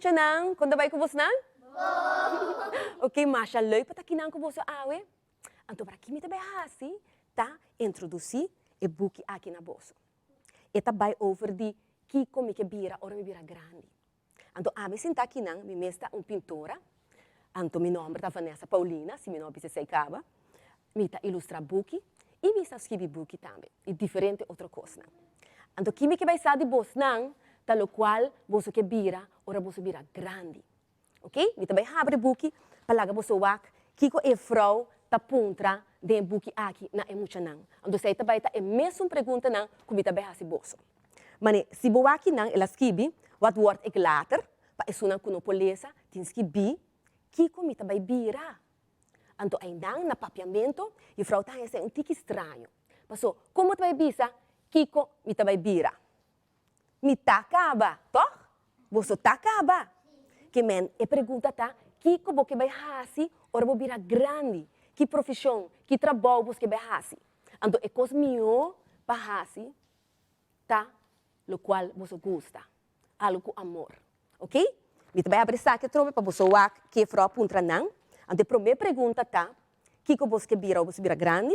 muchanan, kon ta bai ku bosnan? Bon! Ok, masha leuk pa ta kinan ku boso awe. Anto para ki mi ta bai hasi ta introdusí e buki aki na boso. E ta bai over di kiko mi ke bira ora mi bira grandi. Anto ami sinta akinan, mi mes ta un pintora, anto mi nomber ta Vanessa Paulina, si mi no a bisa esei kaba. Mi ta ilustra buki i mi sa skibi buki tambe i diferente otro kosnan. Anto ki mi ke bai sa di bosnan ta lokual boso ke bira ora boso bira grandi. Ok, mi ta bai habri buki pa laga boso wak kiko e frou ta puntra den e buki aki na e muchanan. Anto esei ta bai ta e mesun preguntanan ku mi ta bai hasi boso. Mane, si bo wak kinan el a skibi, Wat word ik later? Pa esunnan ku no por lesa, tin skibí, Kiko mi ta bai bira? Anto aindan na papiamento, juffrouw ta haña esei un tiki straño. Paso, kon bo ta bai bisa, Kiko mi ta bai bira? Mi ta kaba, tòg? Boso ta kaba? Ke men, e pregunta ta, kiko bo ke bai hasi ora bo bira grandi? Ki profeshon, ki trabou bos ke bai hasi? Anto e kos mihó pa hasi ta lokual boso gusta, algu ku amor. Oke? Mi ta bai abri esaki atrobe pa boso wak ke frou a puntra nan. Anto e promé pregunta ta, kiko bos ke bira ora boso bira grandi?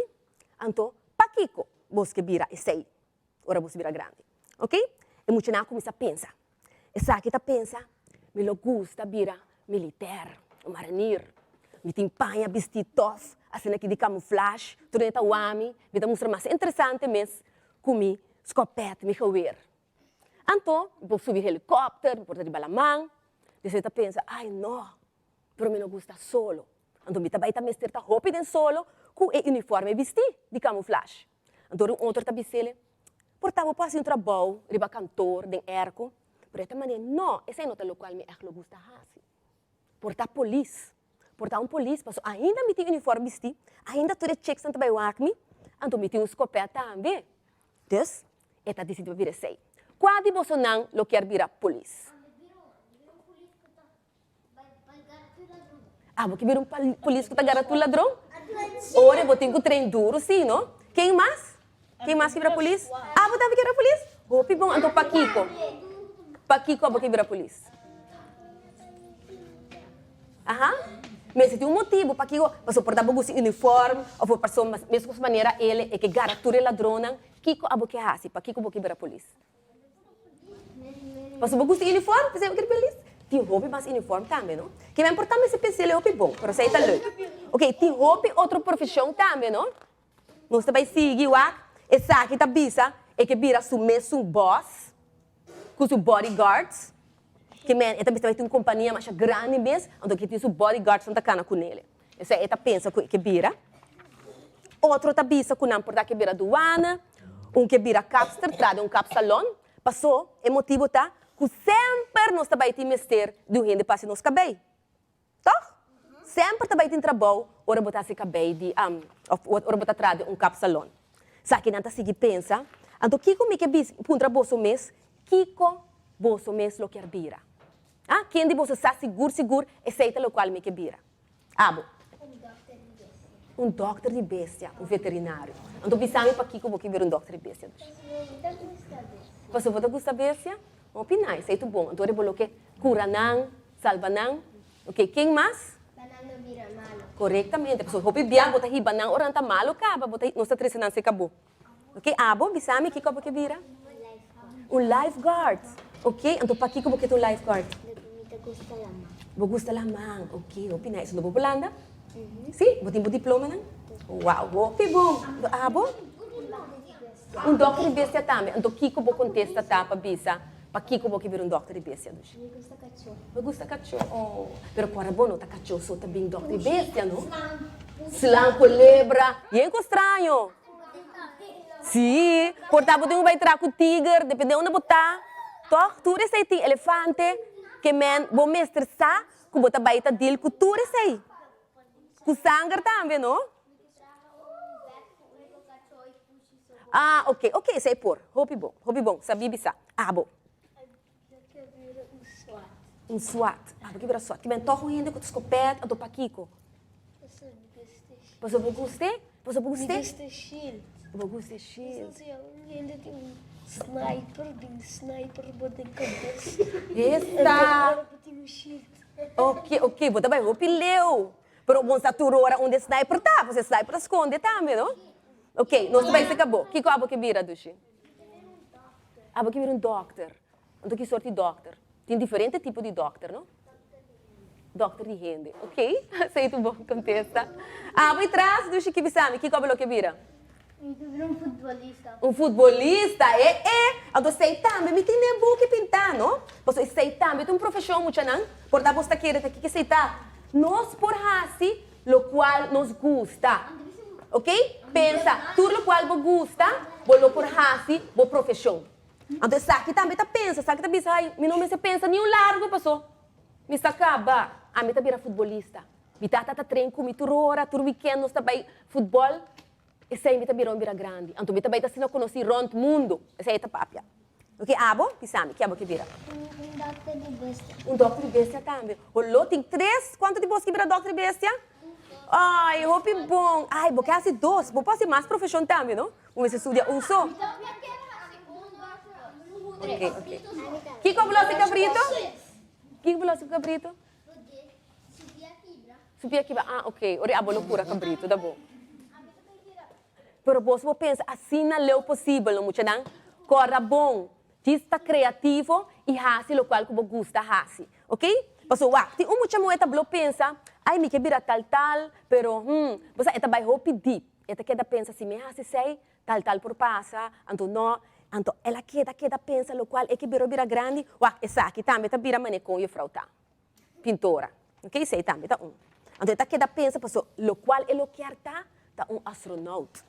Anto, pakiko bos ke bira esei ora boso bira grandi? Oke? E muchanan a kuminsá pensa. Esaki ta pensa, Mi lo gusta bira militer, un marinir. Mi tin paña bistí tòf, asina ki di kamuflash, tur hende ta wak mi, mi ta mustra mas interesante mes ku mi skopèt, mi geweer. Anto, mi por subi helikòpter, mi por ta riba laman. Despues mi ta pensa, Ai no, pero mi no gusta solo. Anto mi ta bai ta mester ta hopi den solo ku e uniforme bistí di kamuflash. Anto un otro ta bis'el, Por ta bo por hasi un trabou riba kantor den erko? Pero e ta manera, No, esei no ta lokual mi ègt lo gusta hasi. Por ta polis. Por ta un polis, pasobra ainda mi tin uniform bistí, ainda tur e chicksnan ta bai wak mi, anto mi tin un skopèt tambe. Dus, e ta disidí pa bira esei. Kua di bosonan lo kier bira polis? Abo ke bira un polis ku ta gara tur ladron? Ora bo tin ku train duru si, no? Ken mas? Ken mas ke bira polis? Abo tambe ke bira polis? Hopi bon. Anto pakiko? Pakiko abo ke bira polis? Aha. Mester tin un motibu pakiko. Pasobra por ta bo gusta uniform of pasobra meskos manera el e ke gara tur e ladronnan. Kiko abo ke hasi? Pakiko bo ke bira polis? Pasobra bo gusta uniform, p'esei bo kere polis. Tin hopi mas uniform tambe, no? Kimen por ta mester pensa el e hopi bon, pero esei ta leuk. Ok, tin hopi otro profesion tambe, no? Nos ta bai sigui wak, esaki ta bisa e ke bira su mesun boss ku su bodyguards. Kimen e ta bisa bai tin un kompania masha grandi mes, anto ke tin su bodyguards nan ta kana kunele. Esei e ta pensa ku e ke bira. Otro ta bisa ku nan por ta ke bira duana, un ke bira kapster, traha den un kapsalon. Paso, e motibu ta ku semper nos ta bai tin mester di un hende pa hasi nos kabei. Tòg? Semper ta bai tin trabou ora bo ta hasi kabei di òf ora bo ta traha den un kapsalon. Esaki nan ta sigui pensa, Anto kiko mi ke bisa, puntra boso mes, kiko boso mes lo kier bira? Ah, ken di boso sa sigur sigur esei ta lokual mi ke bira? Abo. Un dokter di bestia. Un dokter di bestia, un veterinario. Anto bisa mi pakiko bo ke bira un dokter di bestia dus. Pasobra mi ta gusta bestia. Pasobra bo ta gusta bestia? Hopi nice, esei ta bon. Anto bo lo ke kura nan, salba nan. Ok, ken mas? Pa nan no bira malo. Korektamente, pasobra hopi bia bo ta hiba nan ora nan ta malo kaba, bo ta nos ta trese nan serka bo. Ok, abo, bisa mi kiko abo ke bira? Un lifeguard. Un lifeguard. Ok, anto pakiko bo ke ta un lifeguard? Pasobra mi ta gusta laman. Bo gusta laman, ok, hopi nice. Anto bo por landa? Si? Bo tin bo diplomanan? Wow, hopi bon. Anto abo? Un dokter di bestia tambe. Anto kiko bo kontesta ta pa bisa pakiko bo ke bira un dokter di bestia dushi? Mi gusta kachó. Bo gusta kachó, oh. Pero kora bo no ta kachó so ta bin dokter di bestia, no? Slang, kolebra. Yen ku straño. Sí, por ta bo tin ku bai traha ku tiger, depende unda bo ta. Tòg, tur esei tin elefante, ke men bo mester sa ku bo ta bai ta deal ku tur esei. Ku sanger tambe, no? Ah, ok, ok, esei por. Hopi bon, hopi bon. Sabí bisa. Abo. Un swat. Abo ke bira swat. Ke men tòg un hende ku ta skopèt, anto pakiko? Pasobra bo gust'é? Pasobra bo gust'é? Mi gusta shield. Bo gusta shield. Si un hende tin un. Sniper, den sniper bo den kabes. Esta. Ora bo tin un shield. Ok, ok, bo ta bai hopi leu. Pero bo sa tur ora unda e sniper ta, pasobra e sniper ta skonde tambe, no? Ok, nos ta bai seka bo. Kiko abo ke bira, Dushi? Abo ke bira un dòkter. Anto ki sort di dòkter? Tin diferente tipo di dòkter, no? Dòkter di hende. Ok, esei ta un bon kontesta. Abo i tras, Dushi, ki bisa mi? Kiko abo lo ke bira? Mi ke bira un futbolista. Un futbolista, e e! Anto esei tambe mi tin den buki pintá, no? Pasobra esei tambe ta un profeshon, muchanan. Por ta bos ta kere ta kiko esei ta. Nos por hasi lokual nos gusta. Ok? Pensa, tur lokual bo gusta, bo lo por hasi bo profeshon. Anto esaki tambe ta pensa, esaki ta bisa, ay, mi no mester pensa ni un largo paso mi sa caba, ami ta bira futbolista. Mi tata ta train cu mi tur ora, tur weekend nos ta bay futbol, esey mi ta bira un bira grandi. Anto mi ta bay ta asina conoci rond mundo, esey e ta papia. Ok, abo, bisa mi, ki abo ke bira? Un dokter di bestia. Un dokter di bestia tambe. Holó, tin tres, cuanto di bos ki bira dokter di bestia? Ay, hopi bon. Ay, bo ke haci dos, bo por haci mas profesion tambe, no? Bo mester studia un so. Ok, ok. Kiko bo lo haci cabrito? Kiko bo lo haci cu cabrito? Su pia kibra. Ah, ok. Ora abo lo cura cabrito, ta bon. Pero boso bo pensa asina leu posibel, no muchanan? Corda bon. Djis ta creativo y haci locual cu bo gusta haci. Ok? Pasobra wak, tin un mucha muhe ta blo pensa, ay mi ke bira tal tal, pero hmm, bo sa e ta bay hopi diep. E ta keda pensa si mi hasi esei, tal tal por pasa, anto no, anto el a keda keda pensa lokual e ke bira bira grandi, wak esaki tambe ta bira manera kon juffrouw ta, pintora, ok, esei tambe ta un. Anto e ta keda pensa paso lokual e lo kier ta, ta un astronaut.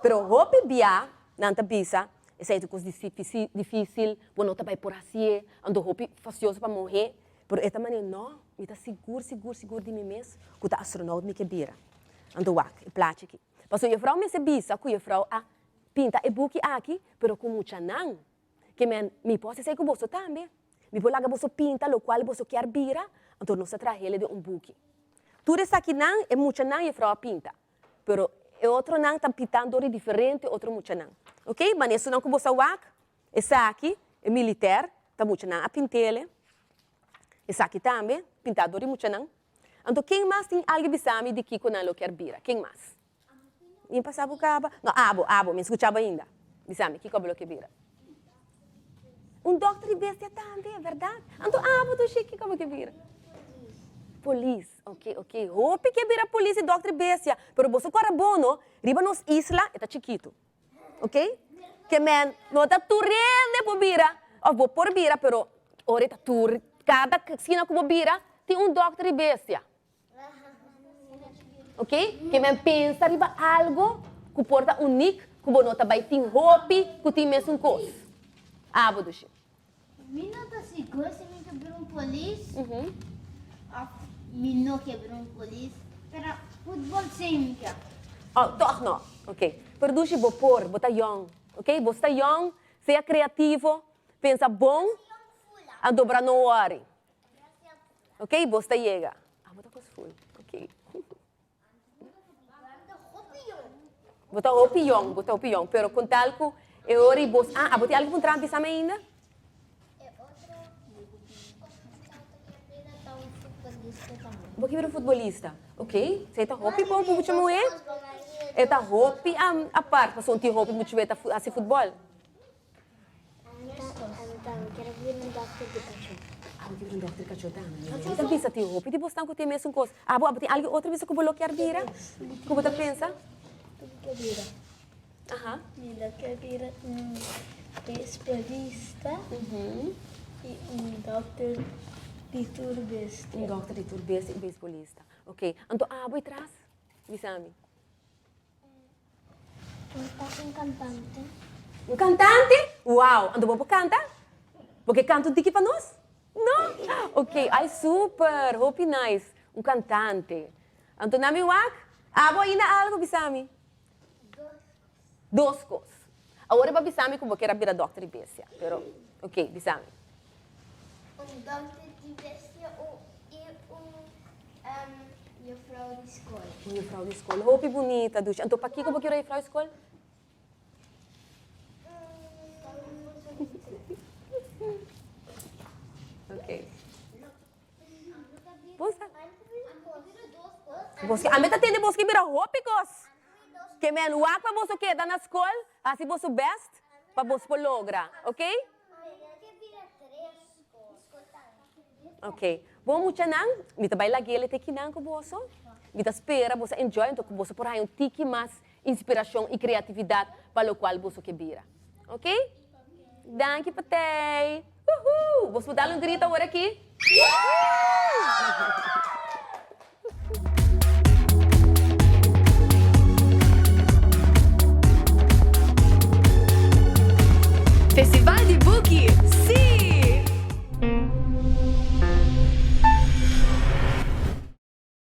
Pero hopi bia nan ta bisa esei ta un kos difisil, bo no ta bai por hasié, anto hopi fasioso pa muhé, pero e ta manera no, mi ta sigur sigur sigur di mi mes ku ta astronaut mi ke bira. Anto wak e plachi aki. Pasobra juffrouw mester bisa ku juffrouw a pinta e buki aki, pero ku muchanan. Ke men, mi por hasi esei ku boso tambe. Mi por laga boso pinta lokual boso kier bira, anto nos ta traha hel den un buki. Tur esakinan e muchanan juffrouw a pinta, pero e otronan ta pintando dor di diferente otro muchanan. Ok, mane esunnan ku boso a wak, esaki, e militer, ta muchanan a pint'ele. Esaki tambe, pintá dor di muchanan. Anto ken mas tin algu bisa mi di kiko nan lo kier bira? Ken mas? Mi pasa bo kaba? No, abo, abo, mi skucha bo ainda. Bisa mi, kiko abo lo kier bira? Un dokter di bestia tambe, bèrdat? Anto abo Tushi, kiko abo kier bira? Polis, ok, ok. Hopi kier bira polis i dokter di bestia, pero boso kòrda bon no, riba nos isla e ta chikitu. Ok? Ke men no ta tur hende por bira, of bo por bira, pero ora e ta tur, kada skina ku bo bira tin un dòkter di bestia. Ok? Ke men pensa riba algo ku por ta unik, ku bo no ta bai tin hopi ku tin mesun kos. Abo dushi. Mi no ta sigur si mi ke bira un polis of mi no ke bira un polis, pero futbol si mi ke. Oh, tòg no. Ok. Pero dushi bo por, bo ta yòn. Ok, bo sta yòn, sea kreativo, pensa bon, anto bra no wòri. Ok, bo sta yega. Ah, bo ta kos ful. Ok. Bo ta hopi yong, bo ta hopi yong, pero con tal cu e ora y bos, ah, abo tin algo puntra bisa mi ainda? Bo ke bira un futbolista, ok, esey ta hopi bon pa mucha muhe, e ta hopi apart pasobra tin hopi mucha muhe ta haci futbol. Ami tambe quiero bira un dokter di kachó. Abo ke bira un dokter di kachó tambe. Mi ta bisa tin hopi di bosnan ku tin e mesun kos. Abo, abo tin algu otro bisa ku bo lo kier bira? Ku bo ta pensa? Mi ke bira. Aha. Mi lo ke bira un beisbolista i un dokter di tur bestia. Un dokter di tur bestia i beisbolista. Ok. Anto abo i tras? Bisa mi. Mi ta un kantante. Un kantante? Wow! Anto bo por kanta? Bo ke kanta un tiki pa nos? No? Ok, ay super! Hopi nice. Un kantante. Anto na mi wak, abo ainda algo bisa mi? Dos kos. Dos kos. Awor e bo a bisa mi ku bo kier a bira dòkter di bestia, pero ok, bisa mi. Un dòkter di bestia i un Juffrouw di skol. Un juffrouw di skol. Hopi bunita, dushi. Anto pakiko bo kier un juffrouw di skol? Ok. Bosa. Boso, ami ta tende boso ke bira hopi kos. Ke men wak pa boso keda na skol, hasi boso best pa boso por logra. Ok? Ok. Bon muchanan, mi ta bai lag'el te kinan ku boso. Mi ta spera boso enjoy, anto ku boso por haña un tiki mas inspirashon i kreatividat pa lokual boso ke bira. Ok? Danki pa tei. Woohoo! Boso por dal un grito awor aki? Woohoo!